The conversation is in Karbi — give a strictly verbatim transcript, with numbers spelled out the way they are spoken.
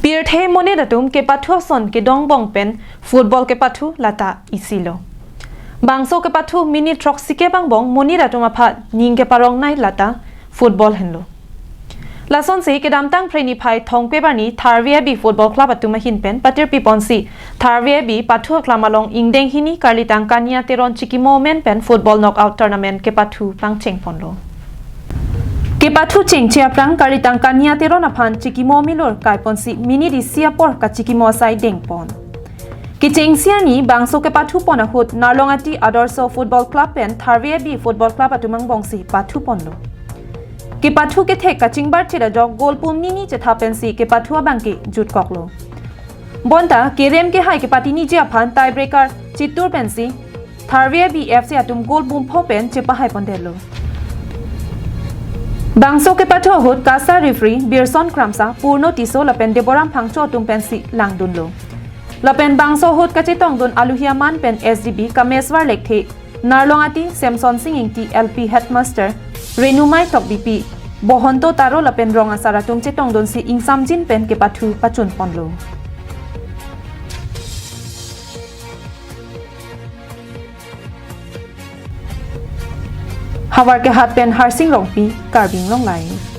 Pirthe monit atum kepathu ason kedongbong pen football kepathu lata isilo. Bangso kepathu minute throksi kep angbong monit atum aphan ning keparong nai lata football henlo. Lasonsi kedamtang Phre niphai thongkep arni Tharve Abbey Football Club atum ahin pen patirpi ponsi Tharve Abbey pathu aklam along ingdeng hini Karlitang Kania Teron chikimo amen pen football knockout tournament kepathu pangcheng ponlo. Kepathu chengche aphrang Karlitang Kania Teron aphan chikimo milur kai ponsi minute isi apor kachikimo asai deng pon. Kechengsi arni bangso kepathu pon ahut Narlongati Adorsho Football Club pen Tharve Abbey Football Club atum angbongsi pathu ponlo. Kepathu kethek kachingbar chit ajok goal pum nini chetha pensi kepathu abangke jutkoklo. Bonta kerem kehai kepatini ji aphan tiebreaker chitur pensi Tharve Abbey F C atum goal pum pho pen chepahai pondetlo. Bangso kepathu ahut kasa referee Birson Kramsa, Purno Tisso lapen Deboram Phangcho atum pensi langdunlo. Lapen bangso ahut kachetongdun aluhi aman pen S D B Kameswar Lekthe, Narlongati Samson Sing Ingti L P headmaster Renumai Tokbipi, Bohonto Taro lapen rong asar atum chetongdunsi ingsamjin pen kepathu pachun ponlo. Havarkehat pen Harsing Rongpi, Karbi Anglong Live.